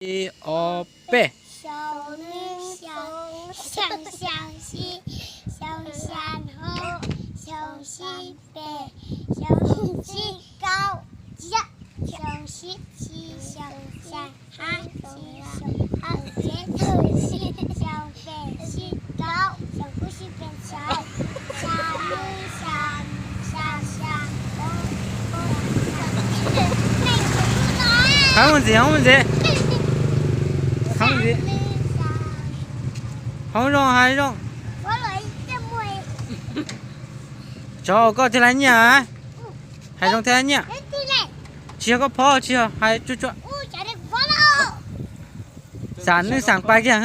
Ib, ob, peb. Xyoo nws, xyoo, xyoo xya, xyoo xya hauv, xyoo xya pem, xyoo xya kaum, xyoo xya tsib, xyoo xya hab, xyoo xya ob, xyoo xya peb, xya kaum, xya kub, xya peb, xya, xya nws, xya, xya, xya hauv ntxiv, hauv ntxiv. Hauv ntxiv. Hauv zoo, hais zoo. Tso koj thiaj li nyiaj. Hais zoo thiaj li nyiaj. Tsis yog koj phob, tsis yog, hais tsuag tsuag. Xam nws xam pais kiag.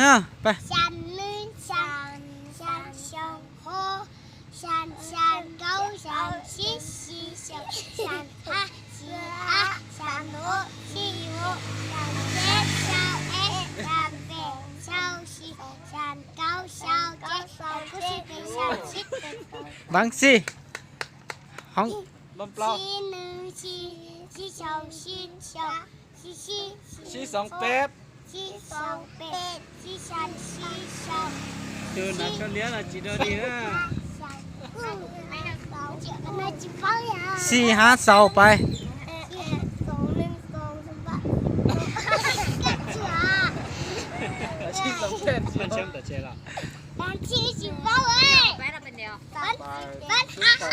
Npab xij. Hoob. Xib nws, xib, xib xyoo, xib xyoo, xib xib, xib xyoo peb, xib xyoo peb, xib xya, xib xyoo, xib, xib hab xaus pais.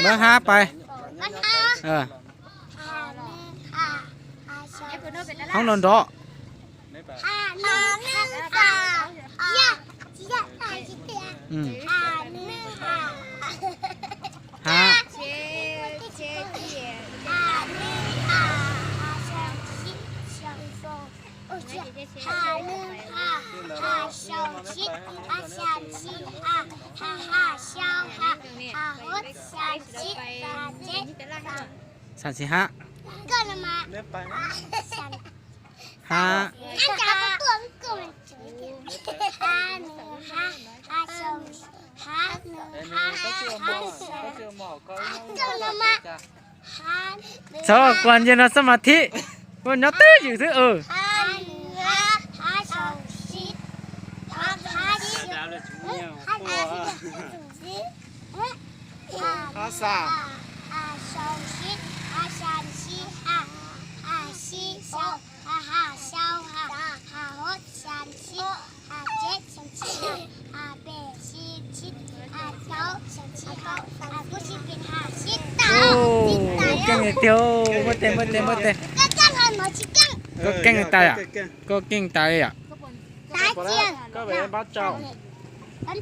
Npab hab pais. Hoob nrov nrov. Hab. Xam xis hab. Hab. Txhob kuas ntsia no xab mas thib, kuj nyob twj ywm xwb. Hab xaus. Keej tiag, muab tes, muab tes, muab tes. Koj keej tas yom? Koj keej tas li yom?